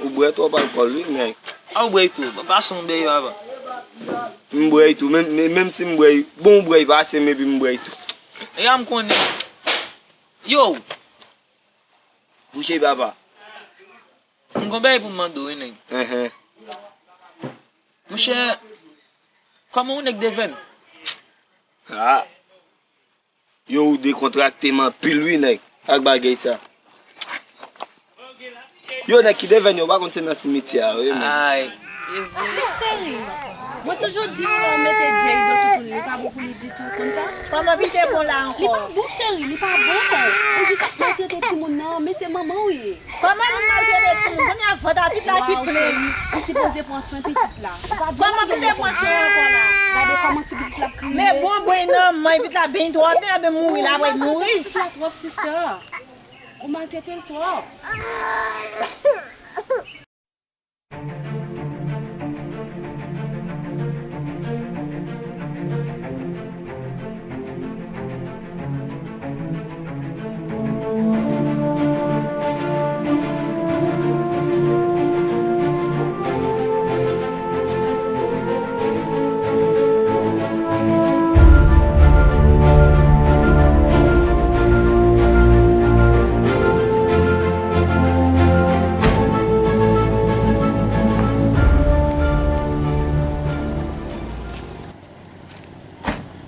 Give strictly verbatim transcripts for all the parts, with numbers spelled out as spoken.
Ou bwè twòp alkòl, wi, nèg. A, ou bwè tou. Bon, pase yon bèy, papa. M bwè tou. Menm, menm, menm si m bwè, bon, ou bwè pase m, epi m bwè tou. Ya, m konnen. Yo! Bouche, papa. M gon bagay pou m mande w, wi, nèg. Enhen. Monchè, kòman yon nèg devèn? Ah. Yo, ou dekontrakte m anpil, wi, nèg, ak bagay sa. Yo, nèg ki devèn yo, ou pa konn se nan simityè a yo ye, menm. Ay. Cheri, mwen toujou di w lè w mete Jay nan toutouni, li pa bon pou li ditou, ou konn sa? Kòman Pita bon la ankò? Li pa bon, cheri, li pa bon. Ou jis ap maltrete timoun nan, men se manman w ye. Kòman nou maltrete timoun? Kounye a vant a pitit la ki plen. Ou sipoze pran swen pitit la. Ou pa dwe lage l konsa. Kòman pitit pran swen ankò la? Gade kòman ti pitit la ap kriye. Men bon, bon, non, manman pitit la beny twòp, men ap mouri la, ap mouri. Ou maltrete pitit la twòp, sister. Ou maltrete l twòp.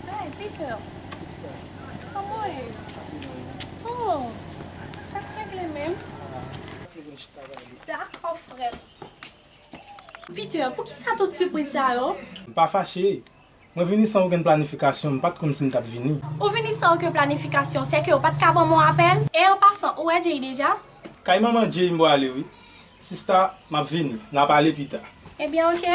Hey, Peter. Kòman w ye? Oh, sa k regle menm? Dakò, frè m. Peter, poukisa tout sipriz sa yo? M pa fache. Mwen vini san okenn planifikasyon, m pa t konn si m t ap vini. Ou vini san okenn planifikasyon, sèke ou pa t ka ban m yon apèl? E an pasan, ou wè Jay deja? Kay manman Jay m pwale wi. Sista, m ap vini. N a pale pita. Ebyen, oke.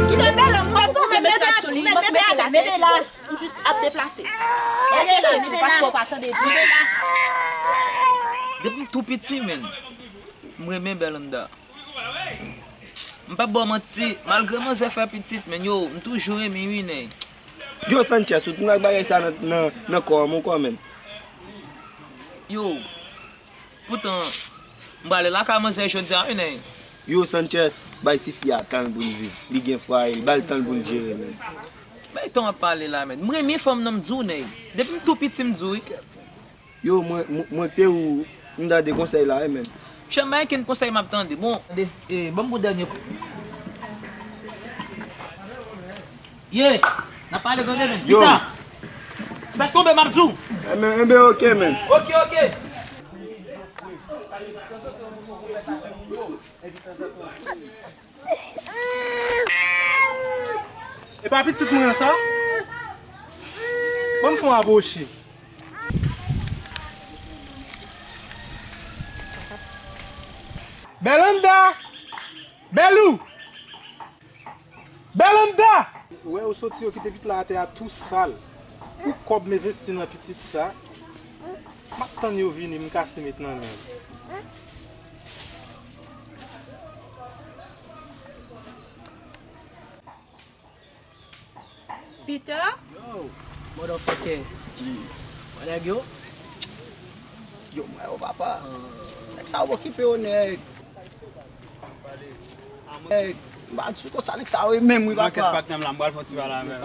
Kite bèl, mwen tou, mete la, mete la, mete la. Ou jis ap deplase. Deplase pou paske w pa tande di. Depi m tou piti, menn, m renmen Belinda. M p ap ba w manti, malgre manzè fè pitit, menn, yo, m toujou renmen wi, nèg. Yo, Sanchez, ou t nan bagay sa nan, nan, nan kò an ankò, menn. Yo, poutan, m prale lakay manzè jodi a wi, nèg. Yo, Sanchez, bay tifi a tan l pou l viv. Li gen fwaye l, ba l tan l pou l jere, menn. Bay tan w ap pale la, menn. M renmen fanm nan, m di w, nèg. Depi m tou piti, m di w wi. Yo, mwen, mwen, mwen te ou, m tande konsèy la, wi, menn. Chè, m pa gen kenn konsèy m ap tande. Bon, tande, e, ban m pou dènye kou. Ye, n ap pale tande, menn. Yo. Pita. Sa k tonbe, m ap di w. Enben, enben, oke, menn. Oke, oke. E pa pitit mwen an sa? Ban m fè yon abwoche. Belanda! Belou! Belanda! Ou wè yo soti, yo kite pitit la atè a tou sal. Pou kòb m envesti nan pitit sa, m ap tann yo vini, m kase met nan men. Peter? Yo, motherfucker. Wè nèg yo? Yo, m wè yo, papa. Nèg sa yo okipe yo, nèg. Nèg, m pa di konsa, nèg sa yo menm, wi, papa. Patnè m la, m pral fè ti pale avè l.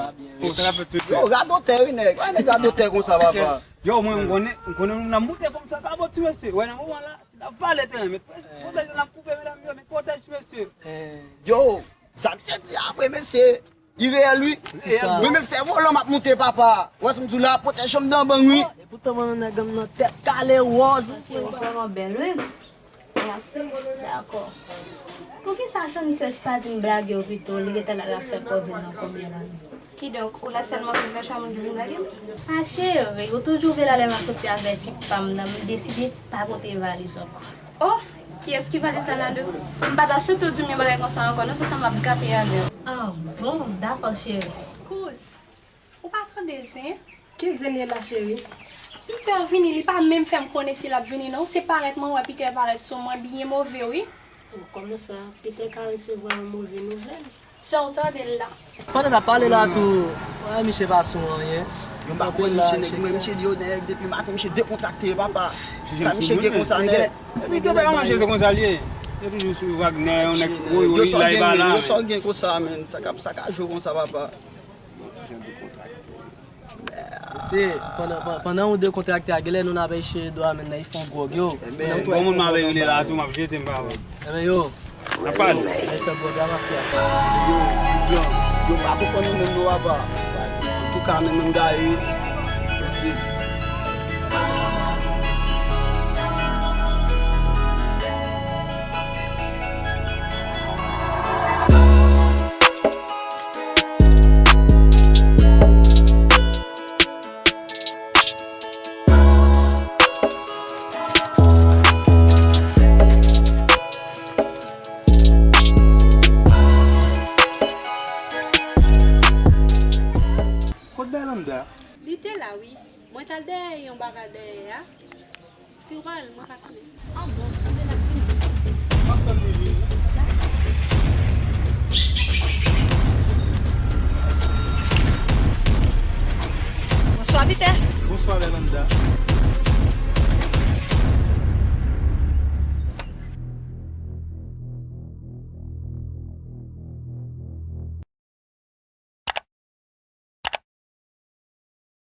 Yo, radotè, wi, nèg. Wè nèg radotè konsa, papa. Yo, mwen, m konnen, m konnen nou nan moute fanm sa ka bò ti mesye. Wè, nan moman la, si n ap vale teren, met pwotèj, n ap koupe medam yo, met pwotèj ti mesye. Yo, sa misye di apre, mesye, li reyèl, wi. Mwen menm se volan m ap moute, papa. Wè, si m di w la, pwotèj fanm nan bang, wi. E poutan mwen menm nèg m nan tèt kale wòz. Ou vrèman bèl, wi. Mèsi. Dakò. Poukisa Sanchez pa di m blage w pito, li gentan la, l ap fè kò vin nan konbyen lane? Kidonk, ou la sèlman vin fè chanm di m blage m? Pa cheri, ou toujou vle la lè m ap soti avè ti pa m nan, m deside pa pote valiz ankò. Oh, kiyès ki valiz la nan do? M pa ta sot ou di m yon bagay konsa ankò, non, se sa m ap gate avè w. Ah, bon, dakò, cheri. Kouz, ou pa tande zen? Ki zen ye la, cheri? Peter vini, li pa menm fè m konnen si l ap vini, non. Se parèt mwen wè Peter parèt sou mwen byen move, wi. Oh, kòman sa? Peter ka resevwa yon move nouvèl? Jan w tande l la. Pandan n ap pale la tou, wè, misye pa sou anyen. Yo, m pa konn misye, nèg, men misye di yo nèg depi maten, misye dekontrakte, papa. Sa misye gen konsa, nèg? Epi gen bagay manchè, se konsa l ye. Yo toujou sou Wagner, yon nèg woy woy la, e pa la. Yo sa w gen konsa, men? Sa ka, sa ka jwe konsa, papa. Yon ti jan dekontrakte. Se, pandan, pandan, pandan ou dekontrakte a, genlè nou n ap eseye dwa, men nan, y fon gwòg, yo. Bon moun m ap rele la tou, m ap jete m pa wè. Enben, yo. N ap pale. Ay, fè gwòg la, mafya. Yo, yo, yo pa konprann nou menm, non, papa. Antouka, men, men, gaye, se Kot Bèlanda? Li te la, wi. Mwen t al dèyè yon bagay dèyè a. Si w pa wè l, mwen pa konnen. Ah bon, sanble l ap vini. M ap tann li vini. Bonswa, Peter. Bonswa, Bèlanda.